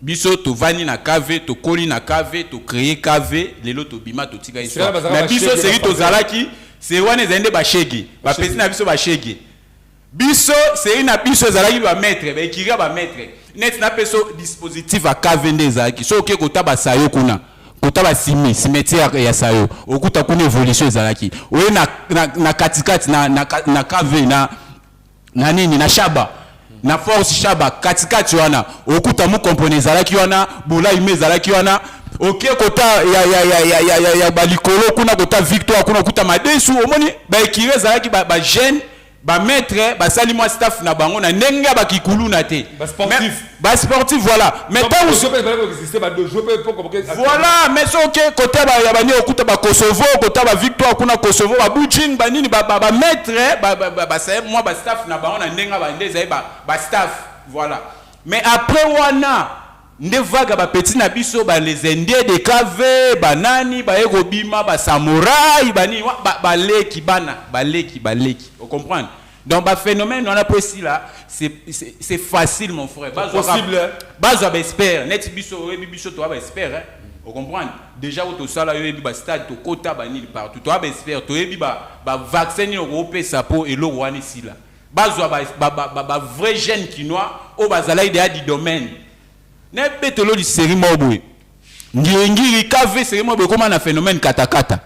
Biso tovandi na KV, tokoli na KV, tocréer KV. Lelo tobima, totika histoire, mais biso seri tozalaki seri wana ezali nde bashege, bapesi na biso bashege. Biso seri na biso ezalaki bamaître, baekiri ya bamaître. Neti napesa dispositif ya KV nde ezalaki so oke kota basayo kuna, kota basimi cimetière ya sayo, okuta kuna évolution ezalaki oye na katikati na KV na nini, na Shaba, na force Shaba, katikati wana okuta mukompone ezalaki wana, bolaime ezalaki wana. Oke kota ya balikolo kuna, kota Victoire kuna, okuta madesu. Omoni baekiri ezalaki bajeune. Ba maître basali mwa staff na bango na ndenge ya bakikuluna te. Ba sportif. Ba sportif, voilà. Mais ntango voilà, mais soki côté ya bani, okuta bakosovo, kota bavictoire kuna, Kosovo, babujing, banini, bamaître basali mwa bastaff na bango na ndenge ya bande ezali bastaff, voilà. Mais après wana nde vague ya bapeti na biso, les Indiens de KV, banani baye kobima, basamouraï, banini, baleki bana, baleki, baleki, ocomprendre? Donc baphénomène wana mpo esila, c'est facile, mon frère. Possible, hein? Bazwa baexpert neti biso. Oyebi biso toya baexpert, hein? Ocomprendre déjà? Oyo tosala, yo oyebi, bastade tokota, banini, partout toya baexpert, toyebi bavaccin nini okopesa mpo eloko wana esila. Bazwa bavrai jeune kinois oyo bazalaki deya du domaine. Nabetelo liseri moko boye, ngiringiri KV, série moko boye ekóma na phénomène katakata,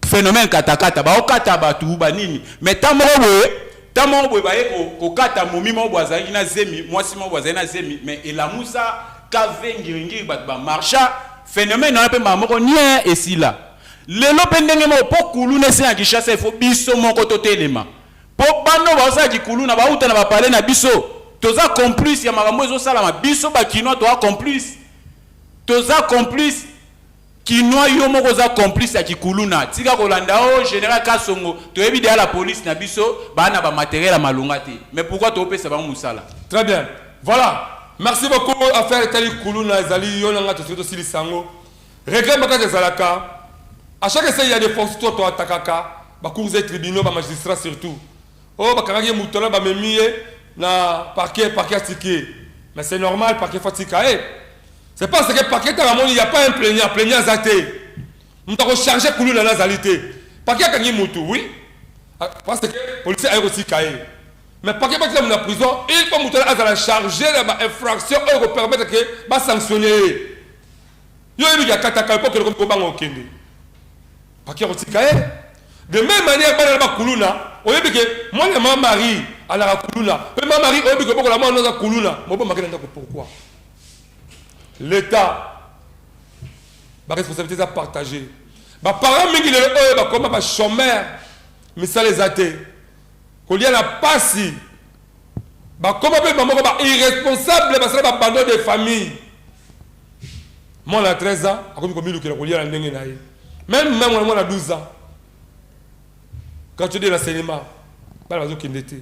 phénomène katakata, baokata bato banini. Mais ntan moko boye, ntan moko boye, baye kokata momi moko boye azalaki na zemi, mwasi moko boye azalaki na zemi, mais elamusa KV Ngiringiri, bato bamarcha. Phénomène wana mpe mbala moko nie esila. Lelo mpe ndenge moko, mpo kuluna esi na Kinshasa, ifo biso moko totelema, mpo bano baosalaki kuluna bauta na bapale na biso. Toza complice ya makambo ezosalama. Biso bakinois toza complice, toza complice. Kinois, yo moko oza complice ya kikuluna. Tika kolanda o général Kasongo. Toyebi deya la police na biso baa na bamatériel ya malonga te, mais pourquoi toopesa bango mosala? Très bien, voilà, merci beaucoup. Affaire etali kuluna ezali yo nanga, tosoki tosilisa yango. Regret makasi ezalaka à chaque essai, il y a des forces to toatakaka bacours et tribunaux, bamagistrat surtout oyo bakangaki ye moto wana, bamemi ye na parquet, parquet atiki ye. Mais c'est normal, parquet faut atika ye. C'est parce que parquet ntango amoni il y a pas un plaignant, plaignant aza te, moto akocharge kuluna na azali te, parquet akangi mutu, oui, parce que policier aye kotika ye. Mais parquet batika na prison, il faut moto azala chargé na bainfraction oyo kopermettre ke basanctionne ye. Yo oyebiki akataka mpo okende kobanga okende, parquet akotika ye. De même manière, bana na bakuluna, oyebi ke mwana ma Marie alaka kuluna, mpe ma Marie oyebi ke bokola mwana aza kuluna, mobomaki na ndako. Pourquoi l'État? Baresponsabilité eza partagé. Baparent mingi lelo oyo bakoma bachômeur, misala eza te, kolia na pasi, bakoma mpe bamoko bairresponsable, basala baabandon de famille. Mwana ya 13 ans akomi komilukela kolia na ndenge na ye, même même mwana 12 ans. Quand tu dis l'enseignement, bana bazokende te,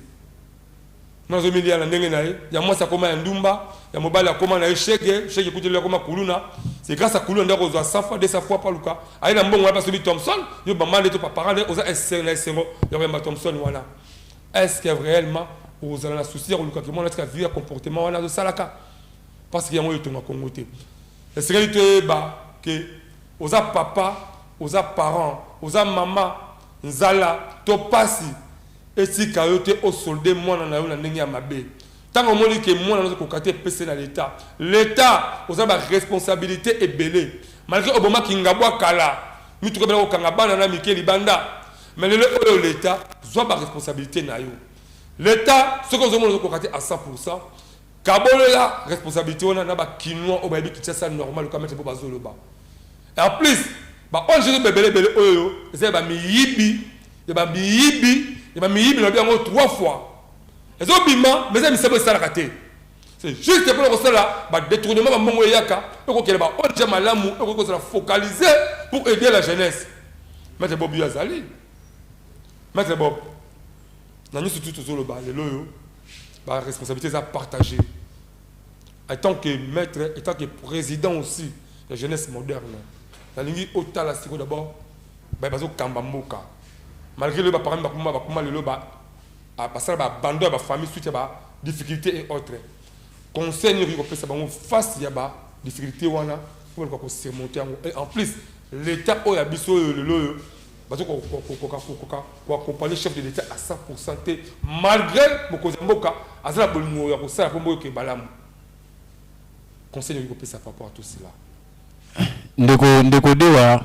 mwana azomilia na ndenge na ye. Ya mwasi akoma ya ndumba, ya mobali akoma na ye shege, shege ekuteli, akoma kuluna. C'est grâce à kuluna nde akozwa 100 fois, 200 fois paluka aye na mbongo wana mpe asomi Thomson. Yo mama nde to papa nde oza na esengo ya koyamba Thomson wana. Est ce que réellement ozala na souci ya kolukaki mwana atika vie ya comportement wana azosalaka? Parce que yango oyo etonga Kongo te. Esengeli toyeba ke oza papa, oza parent, oza mama, nzala to pasi etika yo te osolde mwana na yo na ndenge ya mabe. Ntango omoni ke mwana azokoka te, epese na l'État. L'État oza baresponsabilité ebele. Malgré obomaki ngabwa kala, mituka ebela kokanga bana na mike libanda, mais lelo oyo l'État zwa baresponsabilité na yo. L'État, soki ozomona ozokoka te à 100, kabolola responsabilité wana na bakinois oyo bayebi Kinshasa normal okamete mpo bazoloba. En plus, ba ONG ebele ebele oyo eza ya bamiyibi, ya bamiyibi, ya bamiyibi, na yango trois fois ezobima, mais eza misabo esalaka te. C'est juste mpona kosala badétournement. Bambongo eyaka, ekokende ba ONG malamu, ekoki kozala focalisé pour aider la jeunesse. Maître Bob, yo azali maître Bob na nyonso tu tozoloba lelo oyo, baresponsabilité eza partagé. En tant que maître, en tant que président aussi ya jeunesse moderne, nalingi otala sikoyo d'abord bazokamba mboka. Malgré lelo baparent bakoma bakoma lelo basala baabandon ya bafamille suite ya badifficulté et autres, conseil nini okoki kopesa bango face ya badifficulté wana mpo baluka kosurmonter yango? Et en plus, l'État oyo ya biso oyo lelo oyo bazokoka koaccompagner chef de l'État à 100 te, malgré mokonzi ya mboka aza na bolingo ya kosala mpo mboka ekende malamu, conseil nini okoki kopesa par rapport à tout cela? Ndeko, ndeko Dewa,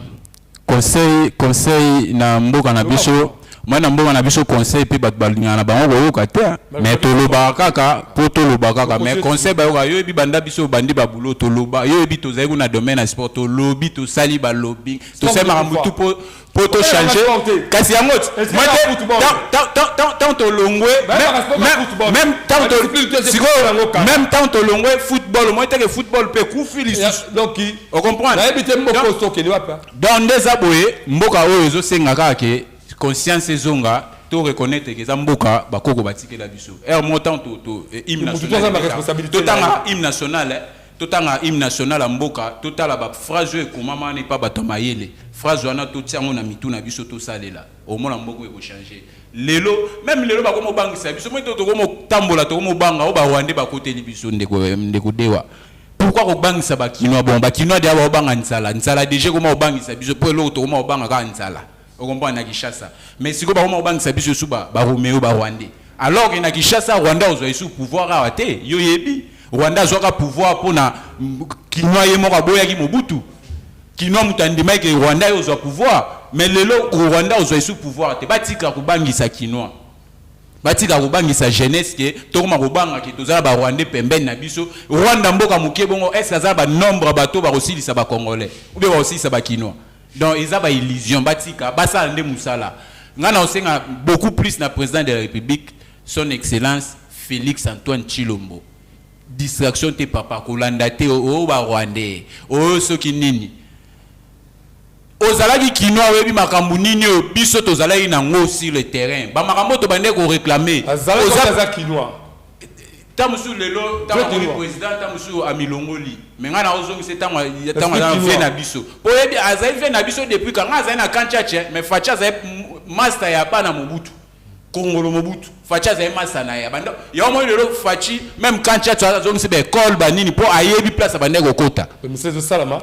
conseil na mboka na biso. Mwana mboka na biso, conseil mpe bato balingaka na bango koyoka te, mais tolobaka kaka mpo toloba kaka. Mais conseil bayoka. Yo yebi, banda biso obandi babulo, toloba. Yo yebi, tozali kuna domaine ya sport, tolobi, tosali balobi, tosali makambo tu mpo tochange. Kasi yango tant tolongwe, même tant tolongwe football, omoi teke football mpe ekufi lisusu. Ocomprendre? Donc nde eza boye. Mboka oyo ezosenga kaka ke conscience ezonga, to reconnaître ke eza mboka bakoko batikela biso. Ere moko ntango hymne national, totanga hymne national, totanga hymne national ya mboka, totala baphrase oyo ekomama wana epa bato ya mayele. Phrase wana, totia yango na mitu na biso, tosalela, omona mboka oyo ekochange. Lelo, même lelo, bakoma obangisa biso. Moi, tokomotambola, tokomobanga oyo Barwandais bakoteli biso. Ndeko, ndeko Dewa, pourquoi kobangisa Bakinois? Bon, Bakinois deya baobanga nzala. Nzala déjà ekoma kobangisa biso, mpo eloko tokoma kobanga kaka nzala, okomprendre, na Kinshasa. Mais sikoyo bakoma kobangisa biso esu Baromeo, Barwandais, alors que na Kinshasa, Rwanda ozwa esu pouvoir awa te. Yo yebi, Rwanda azwaka pouvoir mpona Kinois ye moko aboyaki Mobutu. Kinois moto andimaki Rwanda ye ozwa pouvoir. Mais lelo Rwanda ozwa esu pouvoir te. Batika kobangisa Kinois, batika kobangisa jeunesse ke tokoma kobanga ke toza na Barwandais pembeni na biso. Rwanda mboka moke bongo, est ce aza na banombre ya bato bakosilisa Bacongolais ou bien bakosilisa Bakinois? Donc eza baillusion. Batika, basala nde mosala. Ngai na osenga beaucoup plus na président de la République, Son Excellence Félix Antoine Tshilombo. Distraction te, papa. Kolanda te oyo Barwandais oyo soki nini. Ozalaki Kinois, oyebi makambo nini oyo biso tozalaki nango sur le terrain, bamakambo oyo tobandeki koréclame. Aza Kinois. Ta mosusu lelo, ntango akomi président, ta mosusu amilongoli. Me ngai naozongisa ntango aza vie na biso, po oyebi, azali vie na biso depuis ka ngai azali na camp Tshatshi. Mais Fatshi azali master ya bana Mobutu, Kongolo Mobutu. Fatshi azali master na ye. Banda yango moi lelo Fatshi, même camp Tshatshi, azongisi baekole banini mpo ayebi place abandeki kokota. Misala ezosalama.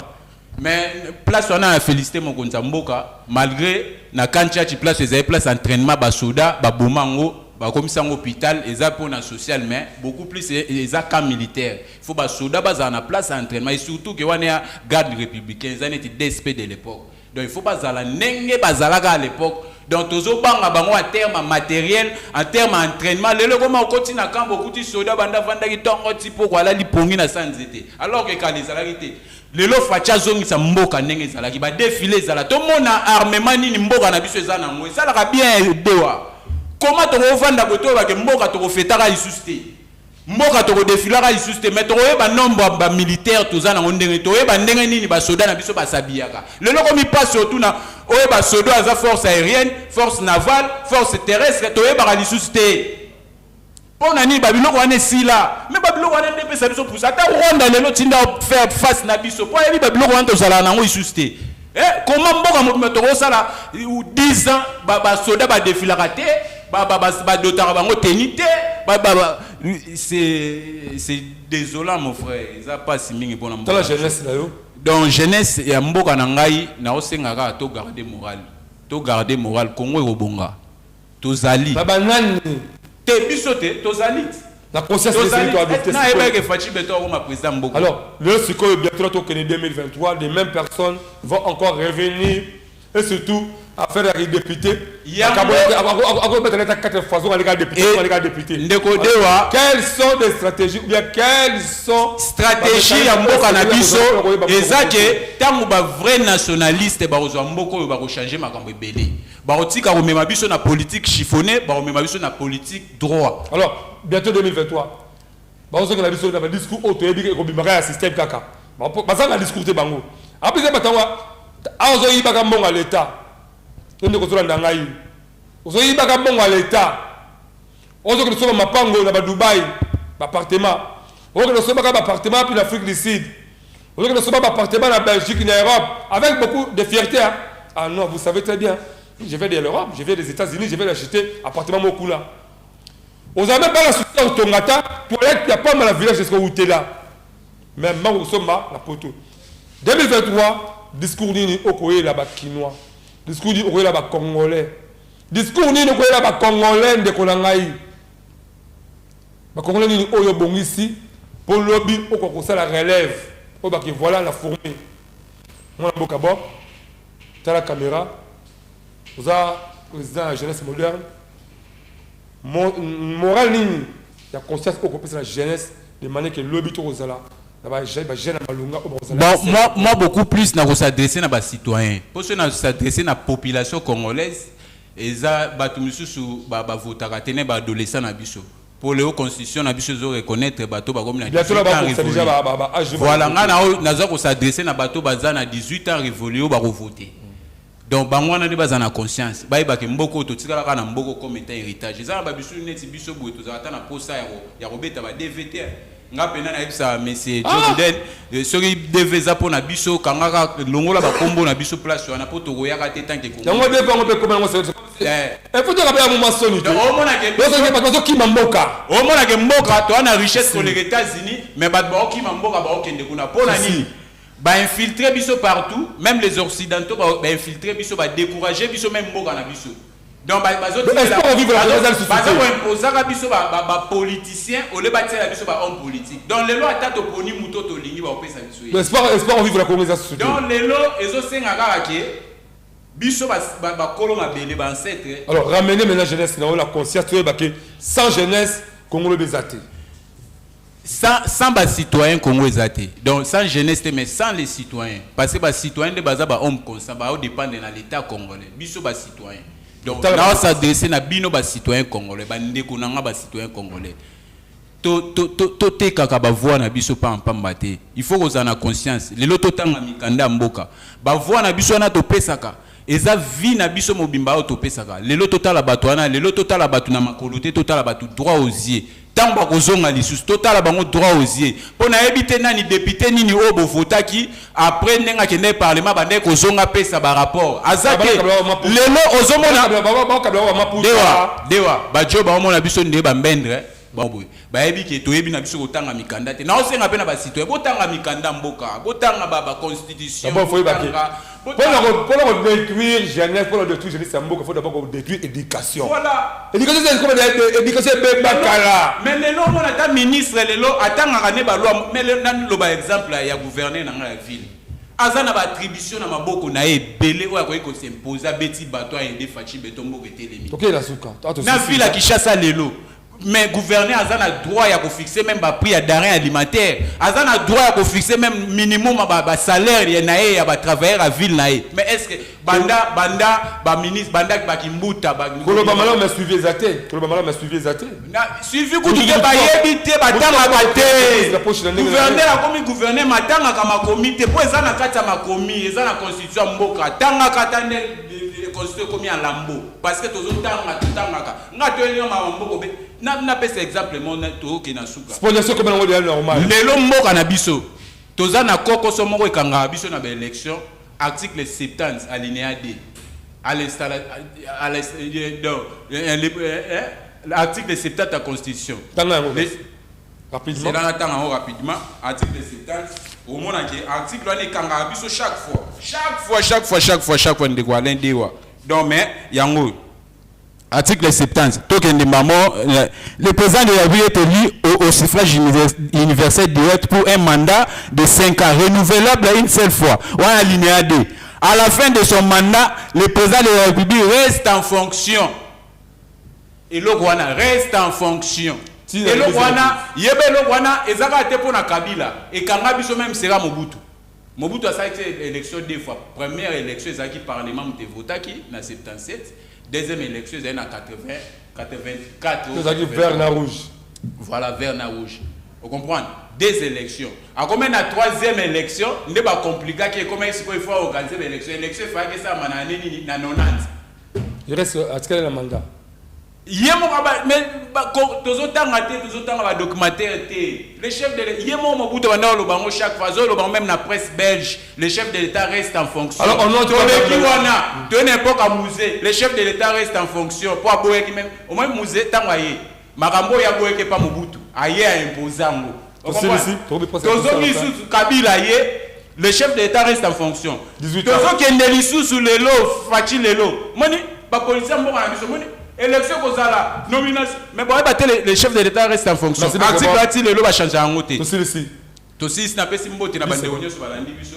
Mais place wana, na félicité mokonzi ya mboka. Malgré na camp Tshatshi, place ezali place entraînement, basoda baboma yango, bakomisa yango hôpital. Eza mpona social, mais beaucoup plus eza camp militaire. Il faut basoda bazala na place ya entraînement, et surtout ke wana ya garde républicain, eza neti DSP de l'époque. Donc il faut bazala ndenge bazalaka à l'époque. Donc tozobanga bango en terme matériel, en terme entraînement. Lelo ekoma okoti na kambo, okuti soda banda avandaki ntongo ti poko, alali pongi na sa nzete, alors ke kala ezalaki te. Lelo Fatshi azongisa mboka ndenge ezalaki, badéfilé ezala, tomona armement nini mboka na biso eza nango, esalaka bien. Dewa, koma tokovanda boye, toyebake mboka tokofetaka lisusu te, mboka tokodefilaka lisusu te, mais tokoyeba nombre ya bamilitaire toza nango ndenge, toyeba ndenge nini basoda na biso basabiyaka. Lelo komi mpasi otuna oyo basoda aza force aérienne, force navale, force terrestre, toyebaka lisusu te. Mpo na nini babiloko wana esila? Me babiloko wana nde epesa biso pusa. Ata Rwanda lelo tinda faire face na biso, mpo ayebi babiloko wana tozalaka nango lisusu te. Koma mboka mobima tokosala 10 ans, basoda badefilaka te, badotaka bango teni te. C'est désolant, mon frère. Eza mpasi mingi mpona mboka. Jeunesse na yo. Donc jeunesse ya mboka na ngai, naosenga kaka togarde moral, togarde moral. Kongo ekobonga, tozali. Banani? Te, biso te, tozali. La conscience. Nayebaki Fatshi Béton akoma président mboka. Alors le sikoyo, bientôt tokende 2023, les mêmes personnes vont encore revenir et surtout affaire ya député, akobetana quatre fois, aleka député, aleka député. Ndeko Dewa. Quelles sont des stratégies ou bien quelles sont Stratégie ya mboka na biso eza ke ntango bavrai nationaliste bakozwa mboka oyo, bakochange makambo ebele. Bakotika komema biso na politique chiffonné, bakomema biso na politique droit. Alors bientôt 2023, bazozongela biso na badiscours oyo toyebi ekobimaka ya système kaka. Baza na discours te bango. Apesa bato yango awa, ozoyibaka mbongo ya leta. To ndeko ozolanda ngai, ozoyibaka mbongo ya leta, ozokende soba mapango na badubai, baappartement, ozokende osobaka baappartement mpe na Afrique du Sud, ozokende soba baappartement na Belgique, na Europe, avec beaucoup de fierté, hein? Ah non, vous savez très bien, je vais de l'Europe, je vais des États-Unis, je vais acheter appartement mokula. Ozala même pas na souci ya kotonga ta toilette ya pamba na village esika outela, mais mango kosomba na poto. 2023, discours nini okoyela Bakinois? Discours nini okoyela Bacongolais? Discours nini okoyela Bacongolais, ndeko na ngai? Bacongolais nini oyo obongisi mpo lobi okoka kosala relève oyo bake? Voilà, na forme mwana mboka. Bon, tala caméra, oza Président ya jeunesse moderne, morale nini ya conscience oyo kopesa na jeunesse de manière que lobi tokozala na bajeune ya malonga oyo bakozala? Bon, moi beaucoup plus na s'adresser na bacitoyen, mpo soki na s'adresser na population congolaise, eza bato misusu bavotaka te, ne baadolescent na biso, mpo leo constitution na biso ezo reconnaître bato bakomi na bientôt 18 ans bakokisa déjà révolu. Ba âge. Voilà, ngai na naza kos'adresser na bato baza na 18 ans révolu oyo bakovote. Donc bango wana nde baza na conscience, bayebake mboka oyo totikalaka na mboka comme étant héritage. Eza na babisu neti biso boye, tozala ata na posa ya kobeta ba DV te. Nga mpena nayebisa monsieur Joe Biden, soki DV eza mpo na biso, kangaka, longola bakombo na biso place wana, mpo tokoyaka te tant que Congo. Yango DV yango mpe ekoma yango. Eh. Faut toka mpe ya moma soni te. Donc, omonake bato bazokima mboka. Omonake mboka toza na richesse koleka États-Unis, mais bato baokima mboka, baokende kuna mpo na Si. nini? Bainfiltre biso partout, même les Occidentaux bainfiltre biso, badécourage biso, même mboka na biso. Donc Espoir à vivre la Congo eza lisusu te. Baza koimposaka biso bapoliticien ole batiela biso bahomme politique. Donc lelo ata toponi moto tolingi, baopesa biso ye. Donc, espoir à vivre la Congo eza susu te. Donc lelo ezosenga kaka ke biso bakolo mabele, baancêtre. Alors ramener maintenant jeunesse na la conscience, toyeba ke sans jeunesse, Congo lobi eza te. Sans bacitoyen, Congo eza te. Donc sans jeunesse te, mais sans les citoyens, parce que bacitoyen nde baza bahomme conscient, baodépendre na l'État congolais. Biso bacitoyen, donc Tala. Naos'adresse na bino bacitoyen congolais, bandeko na nga bacitoyen congolais, totekaka bavoi na biso pampamba te. Il faut kozala na conscience. Lelo totanga mikanda ya mboka. Bavoi na biso wana topesaka, eza vie na biso mobimba oyo topesaka. Lelo totala bato wana, lelo totala bato na makolo te, totala bato droit aux yeux. Ntango bakozonga lisusu, totala bango droit aux yeux, mpo nayebi te nani député nini oyo bovotaki, après ndenge akende parlement, bandeki kozonga apesa barapport aza te. Lelo ozomona dewa dewa bajo baomona biso nde bambendre boye, bayebi ke toyebi na biso kotanga mikanda te. Naosenga mpe na bacitoyen, botanga mikanda mboka, botanga baconstitution. D'abord, faut yeba ke mpona kodétruire jeunesse, mpona détruire jeunesse ya mboka, faut d'abord kodétruire éducation. Voilà. Éducation, c'est comme éducation ebeba kala. Mais lelo omona ata ministre lelo atangaka nde baloi. Mais naloba exemple ya gouverneur na ngai ya ville, aza na baattribution na maboko na ye ebele oyo akoki kosimpose, abeti bato, aide Fatshi Béton, mboka etelemi. Tokei na suka. Na ville ya Kinshasa lelo, mais gouverneur aza na droit ya kofixe même baprix ya denrée alimentaire, aza na droit ya kofixe même minimum ya basalaire na ye ya batravailleur ya ville na ye. Mais est ce que banda baministre, banda bakimbuta? Koloba malamu ya suivi eza te, koloba malamu ya suivi eza te. Suivi kutu te, bayebi te, batangaka te. Gouverneur akomi gouverneur, matangaka makomi te, mpo eza na kati ya makomi, eza na constitution ya mboka. Tangaka ata nde constitution ekomi ya lambo, parce que tozotanga, totangaka nga toyelinga mama mboka be. Napesa exemple mo, tookende na suka. Spoliation ekomi nango déjà normal. Lelo mboka na biso toza na kokoso moko ekangaka biso na baélection, article 70 alinéa d à l'installa à donc l'article 70 ya constitution. Tanga yango rapidement. C'est là, natanga yango rapidement. Article 70, omonake article wana ekangaka biso chaque fois, chaque fois, chaque fois, chaque fois, chaque fois, ndeko Alain Dewa. Donc mais yango article 70, tokende mamo. Le président de la République est élu au suffrage universel direct pour un mandat de 5 ans renouvelable une seule fois. Voilà, alinéa 2: à la fin de son mandat, le président de la République reste en fonction. Eloko wana, reste en fonction, eloko wana, yeba eloko wana eza kaka te mpo na Kabila, ekanga biso même sera Mobutu. Mobutu asalaki élection deux fois. Première élection ezalaki parlement moto evotaki na 77, deuxième élection ezali na 80, 84. Ezalaki vert na rouge. Voilà, vert na rouge, ocomprendre? Deux élections. Akomi na troisième élection nde bakomplikaki, ekomaki sikoyo il faut organiser baélection. Élection efalaki esalama na année nini? Na 90. Il reste atikali na mandat. Ye moko, mais tozotanga te, tozotanga badocumentaire te. Le chef de ye moko Mobutu banda oloba yango chaque fois, azoloba même na presse belge: le chef de l'État reste en fonction. Toleki wana, toye na époque ya Mzee, le chef de l'État reste en fonction, mpo aboyaki même au moins Mzee ntango aye, makambo oyo aboyaki epa Mobutu, aye aimpose yango. Tozongi lisusu, Kabila ye, le chef de l'État reste en fonction. Tozokende lisusu lelo, Fatshi lelo, moni bapolisier mboka na biso, moni élection kozala nomination, mais boyeba te, le chef de l'État reste en fonction. Article ati lelo bachange yango te. Tosilisi. Tosilisi. Napesi mbote na bandeko nyonso balandi biso.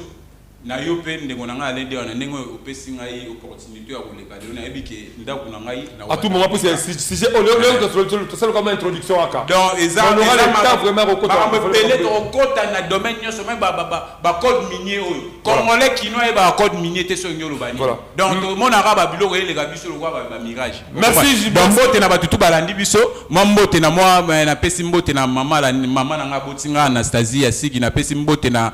Na yo mpe, ndeko na ngai Alain Dewa, na ndenge oyo opesi ngai opportunité ya koleka lelo, nayebi ke ndako na ngai. À tout moment, pour sujet oyo tosala kama introduction aka. Donc eza makambo ebele, tokokota na domaine nyonso, même bacode minier oyo congolais kino ayebaka code minier te. Soki oloba nini, donc tomonaka babiloko eleka biso lokwa bamirage. Merci. Donc mbote na bato tu balandi biso. Mwa mbote na mwa napesi mbote na mama, mama na ngai aboti ngai, Anastasie ya Siki. Napesi mbote na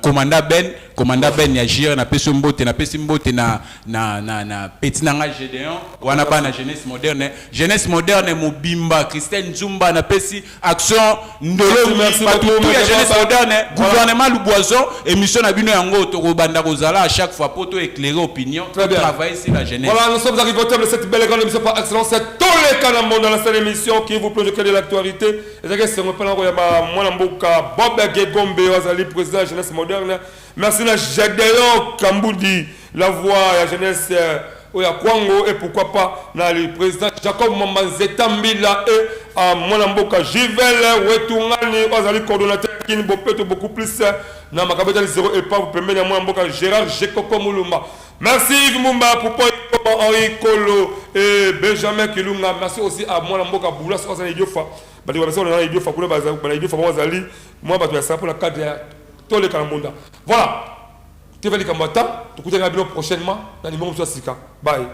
commandant Ben, commandant Ben ya Gire, napesi mbote. Napesi mbote na petit na ngai Gédéon wana, bana Jeunesse Moderne, Jeunesse Moderne mobimba, Christelle Nzumba, napesi Action Ndolo, bato tu ya Jeunesse Moderne, gouvernement Luboison. Émission na bino yango tokobanda kozala à chaque fois po to éclairer opinion, travailler sur la jeunesse. Voilà, nous sommes arrivés au terme de cette belle et grande émission par excellence, c'est Toleka na Monde, la seule émission qui vous plonge au cœur de l'actualité. Ezalaki esengo mpe na mwana mboka Bob Gegombe, azali président ya Jeunesse Moderne. Merci na Gédéon Kambudi, la voix ya jeunesse oyo ya Kwango, et pourquoi pas na le président Jacob Mamanzeta Mbila et à mwana mboka Jivel Wetungani, oyo azali coordonnateur Kini Bopeto, beaucoup plus na makambo etali zéro épave, pembeni ya mwana mboka Gérard Jekoko Mulumba. Merci Yves Mumba, Poupo Henri Kolo et Benjamin Kilunga. Merci aussi à mwana mboka Boulas, oyo azali Idiofa, bato bapesa na Idiofa kuna, bana Idiofa bango bazali mwa bato ya sa mpona cadre ya Toleka na Mbonda. Voilà, teva likambo ata tokutani na bino prochainement na numéro mosusu ya sika. Bye.